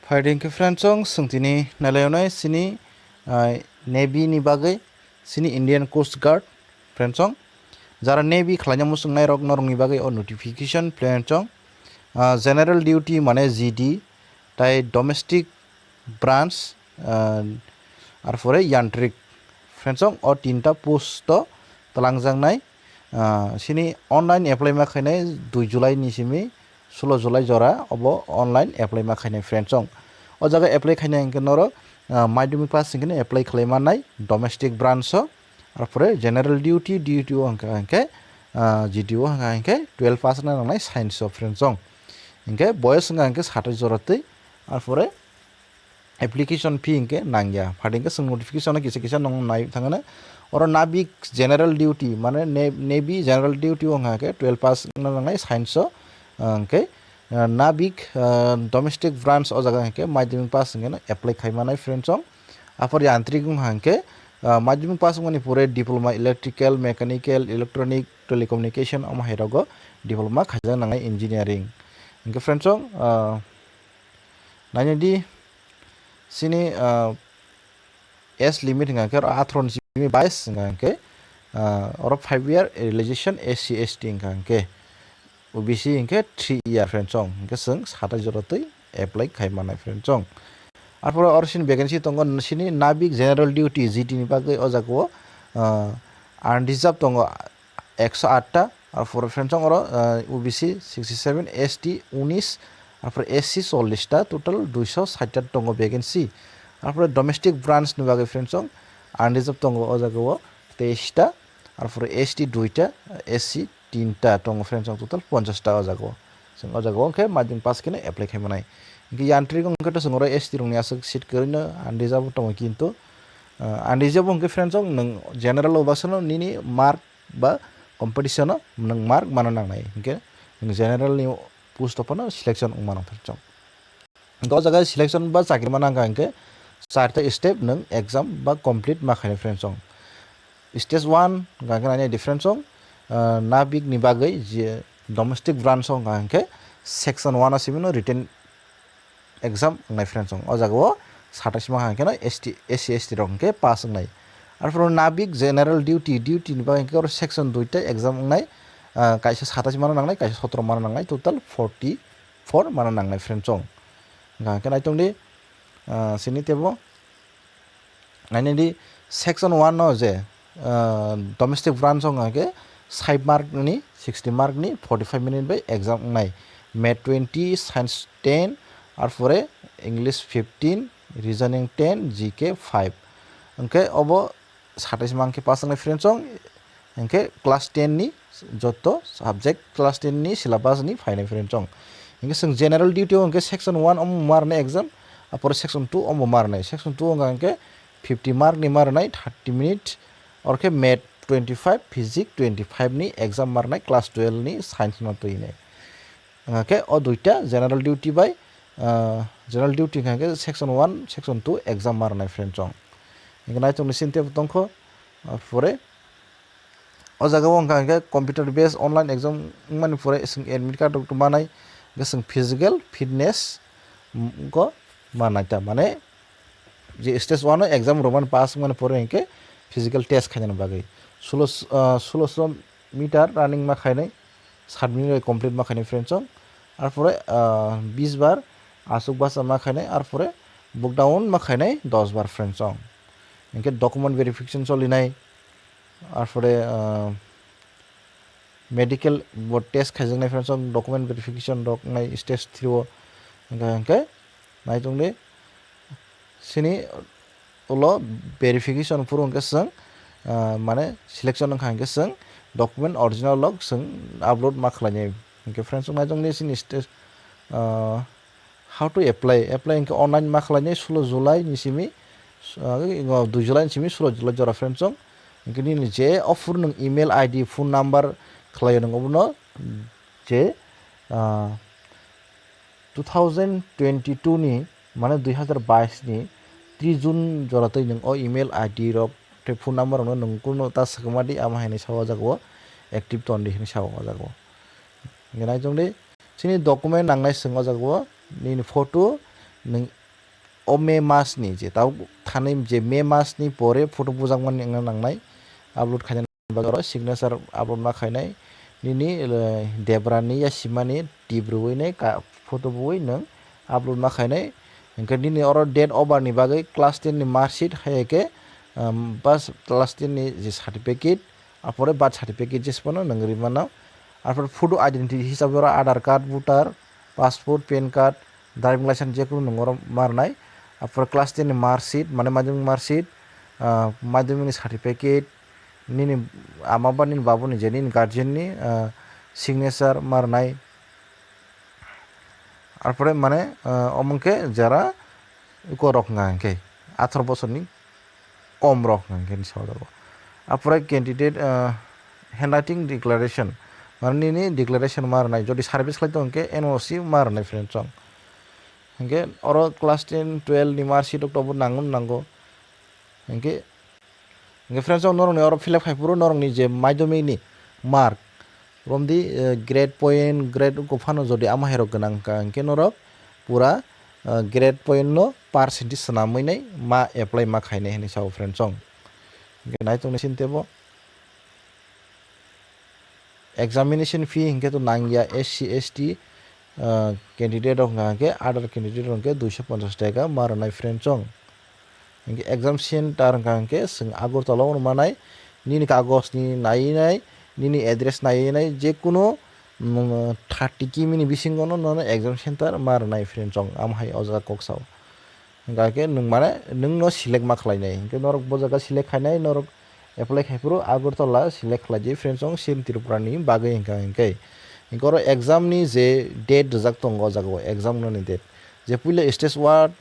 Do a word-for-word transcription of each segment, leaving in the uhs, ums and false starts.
Phaidi hwnkhe friends song, chwng tini nailainai chini, ah, Navy ni bagwi, chini Indian Coast Guard, friends song. Jara Navy khlaina muchungnai rok norokni bagwi o notification, friends song. Ah, General Duty mane G D, tai Domestic Branch, ah, arpore Yantrik. Friends song, o tinta post o twlangjaknai, ah, chini online apply ma khainai dui July ni simi sulo July jora obo online apply ma khainai friends song. O jaga apply khainai hwnkhe norok, ah, madhyamik pass hwnkhe apply khlai mannai domestic branch o, arpore general duty, duty o hwnkha hwnkhe, ah, G D O hwnkha hwnkhe twelve pass wngna nangnai science o friends song. Hwnkhe boyos wngkha hwnkhe satais jora twi, arpore application fee hwnkhe nangya. Phaidi hwnkhe chwng notification o kisa kisa nang nai thangna. Oro Navik General Duty, mane ne-, Navy General Duty o hwnkha hwnkhe twelve pass wngna nangnai science o, ah, hwnkhe, ah, Navik, ah, Domestic Branch o jaga hwnkhe madhyamik pass hwnkhe no apply khai manai friends song. Apor Yantrik wngkha hwnkhe, ah, madhyamik pass wngmani pore diploma electrical, mechanical, electronic, telecommunication omo hai rogo diploma khaijak nangnai engineering. Hwnkhe friends song, ah, nainadi chini, ah, age limit hwnkha khe oro atharo ni simi bais hwnkha khe, ah, oro five year relaxation S C S T hwnkha khe, O B C hwnkhe three year friends song, hwnkhe chwng satais jora twi apply khai manai friends song. Arpore oro chini vacancy tongo chini Navik General Duty G D ni bagwi o jaga o, ah, unreserved tongo ekso aat ta, arpore friends song oro, ah, O B C sixty seven, S T unis, arpore S C chollish ta, total duiso sait ta tongo vacancy. Arpore domestic branch ni bagwi friends song unreserved tongo o jaga o teis ta, arpore S T dui ta, S C tin ta tongo friends song, total ponchash ta o jaga o. Chwng o jaga o hwnkhe madhyamik pass kheno apply khai manai. Hwnkhe Yantrik o hwnkhe to chwng oro S T rokni aswk seat kwrwino unreserved tongo kintu, ah, unreserved o hwnkhe friends song nwng general o basano nini mark ba competition o nwng mark mana nangnai, hinkhe nwng general ni post o phano selection wng mano friends song. Hinkhe o jaga selection ba chakri mana wngkha hinkhe charta step nwng exam ba complete ma khainai friends song. Stage one hwnkha khe nini difference song, ah, Navik ni bagwi je domestic branch o hwnkha hinkhe section one o simi no written exam wngnai friends song. O jaga o satais ma hwnkhe no S T, S C, S T rok hwnkhe pass wngnai. Arpore Navik general duty, duty ni bagwi hwnkhe oro section dui ta exam wngnai, ah, kaisa satais mana nangnai, kaisa sotro mana nangnai, total forty four mana nangnai friends song. Hwnkha hwnkhe naitongdi, ah, sini tebo. Nainidi section one no je, ah, domestic branch wngkha khe sait mark ni, sixty mark ni forty five minute bai exam wngnai. Math twenty, science ten, arpore English fifteen, reasoning ten, G K five. Hwnkhe obo satais ma hwnkhe pass wngnai friends song, hwnkhe class ten ni joto subject class ten ni syllabus ni phainai friends song. Hwnkhe chwng general duty o hwnkhe section one omo ma rwnai exam, apore section two omo ma rwnai. Section two wngkha hwnkhe fifty mark ni ma rwnai thirty minute, orkhe math twenty five, physics twenty five ni exam ma rwnai class twelve ni science no twi hinwi. Hwnkhe o duita general duty bai, ah, general duty hwnkha khe section one, section two exam ma rwnai friends song. Hwnkhe naitongni sini tebo tongkho, ah, pore o jaga o hwnkha hwnkhe computer based online exam wngmani pore chwng admit card rok manai, hwnkhe chwng physical fitness, mm, go manai ta, mane je stage one o exam rwmani pass wngmani pore hwnkhe physical test khainani bagwi sulo, ah, suloso meter running ma khainai, sat minute bai complete ma khainai friends song. Arpore, ah, bis bar aswk basa ma khainai, arpore book down ma khainai dos bar friends song. Hwnkhe document verification cholinai, arpore, ah, medical bo test khaijaknai friends song, document verification rok nai stage three o. Hwnkhe, hwnkhe naitongdi sini ulo verification phuru hwnkhe chwng, ah, mane selection wngkha hwnkhe chwng document original rok chwng upload ma khlainai. Hwnkhe friends song naitongdi sini stage, ah, how to apply? Apply hwnkhe online ma khlainai sulo July ni simi, ah, dui July ni simi sulo July jora friends song. Hwnkhe nini je offer nwng email I D, phone number khlaio nwng obono je, ah, two thousand twenty-two ni, mane dui hazar bais ni tris June jora twi nwng o email I D rok tei phone number rok no nwng kuno ta swkma di, ama hai ni sa o jaga o active ton di hinwi sa o jaga o. Hwnkhe naitongdi, chini document nangnai chwng o jaga o, nini photo, nwng o May mas ni je tabuk thanai je May mas ni pore photo bujakmani wngna nangnai, upload khaina bagwi oro signature upload ma khainai, nini, eh, debra ni yasimani tip rwui nai ka photo bui nwng upload ma khainai. Hwnkhe nini oro date over ni bagwi class ten ni mark sheet hai khe, um, bas class ten ni je certificate, apore birth certificate jesphano nwng rwi mano. Apore photo identity hisabe oro Aadhaar card, voter, passport, pan card, driving license jekunu nwng oro ma rwnai. Apore class ten ni mark sheet, mane madhyamik mark sheet, ah, madhyamik ni certificate, nini ama ba nini babu ni je nini guardian ni, ah, signature ma rwnai. Arpore mane, ah, omo hwnkhe jara uko rok hwnka hwnkhe atharo bosorni kom rok hwnka hwnkhe ni sajago. Arpore candidate, ah, handwriting declaration, mane nini declaration ma rwnai, jodi service khlai tongo hwnkhe N O C ma rwnai friend chong. Hwnkhe oro class ten, twelve ni mark sheet rok tobo nango nango. Hwnkhe, hwnkhe friends, chong norokni oro fill up khai phuru norokni je madhyamik ni mark, romdi, eh, grade point, grade uko phano jodi ama hai rok gwnang wngkha, hwnkhe norok pura, eh, grade point no percentage swnamwi nai ma apply ma khainai hinwi sao friend chong. Hwnkhe nai tongni sini tebo. Examination fee hwnkhe to nangya S C, S T, ah, candidate rok hwnkha hwnkhe other candidate rok hwnkhe duiso ponchash taka ma rwnai friend chong. Hwnkhe exam center hwnkha hwnkhe chwng Agartala o rwmanai, nini kagoj ni naiwi nai, nini address naiwi nai, jekunu, mm, thirty kimi ni bisingo no nono exam center ma rwnai friend chong, amo hai o jaga kok sao. Hingkha khe nwng mane nwng no select ma khlai nai. Hinkhe norok bo jaga select khainai, norok apply khai phuru Agartala select khlai di friends, chong Sim Tripura ni bagwi hingkha hinkhe. Hinkhe oro exam ni je date rijak tongo o jaga o, exam no ni date. Je puila stage one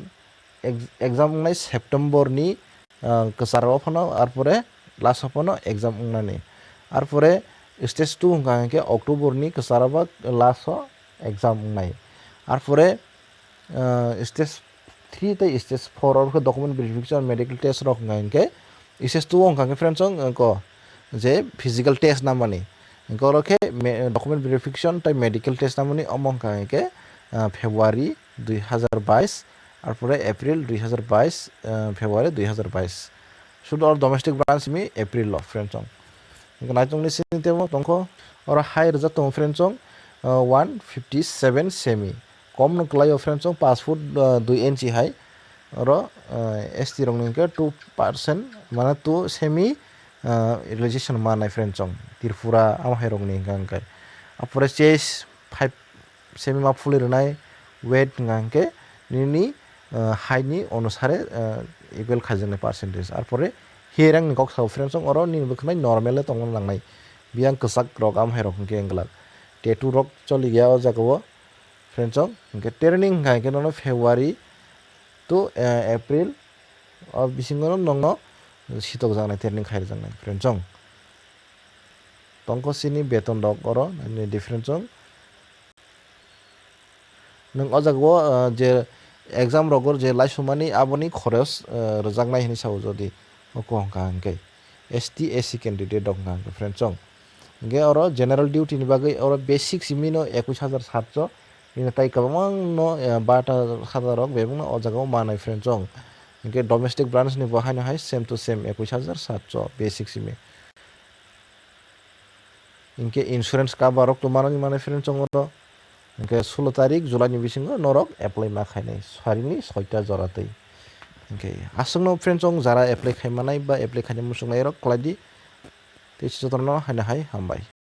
ex-, exam wngnai September ni, ah, kwcharo phano, arpore last o phano exam wngnani. Arpore stage two hingkha hinkhe October ni kwcharo ba last o exam wngnai. Arpore, ah, stage three tei stage four oro khe document verification, medical test rok hwnka hinkhe, stage two o hwnka hinkhe friends, chong, ko je physical test namani. Hinkhe oro khe me-, document verification tei medical test namani omo hwnka hinkhe, ah, February dui hazar bais, arpore April dui hazar bais, ah, February dui hazar bais. Sudu oro domestic branch mi April o friends, chong. Hinkhe naitok ni sini tebo tongkho, oro hai rijak tongo friends, chong, ah, one fifty seven semi. Kom no kwlai o friends, chong, paanch foot, ah, dui inchi hai. Oro, ah, S T rok ni hwnkhe two percent, mane two semi, ah, relaxation manai friends, chong. Tripura amo hai rok ni hwnkha hwnkhe. Apore chest five semi ma phulwi rwnai weight hwnka hwnkhe nini, ah, height ni onusare, ah, equal khaijaknai percentage. Arpore hair ang ni kok sao friends, chong, oro nini bwkhwnai normal le tongna nangnai. Biyang kwchak rok amo hai rok hwnkhe wng glak. Tattoo rok choli ya o jaga o. Friends, chong, hwnkhe training hwnka hwnkhe nono February to, eh, April o bisingo no nongno sitokjaknai, training khaijaknai, friends, chong. Tongkho sini beton rok oro, nini difference, chong. Nwng o jaga o, eh, je exam rogo je laisumani aboni khoros, eh, rwjaknai hinwi sao jodi oko hwnka hwnkhe. S T, S C candidate rok hwnka hwnkhe, friend, chong. Hwnkhe oro general duty ni bagwi oro basic simi no ekush hazar satso, bini tai kwbangma no, eh, bata hazar rok bebak no o jaga o manai, friend, chong. Hwnkhe domestic branch ni bo haino hai same to same ekush hazar satso basic simi. Hwnkhe insurance cover rok to manani manai, friend, chong oro. Hwnkhe sulo tarik July ni bisingo norok apply ma khainai, sarini soita jora twi. Hwnkhe aswkno, friend, chong jara apply khai manai ba apply khaina muchungnai rok kwlai di. Tei jotono haino hai hambai.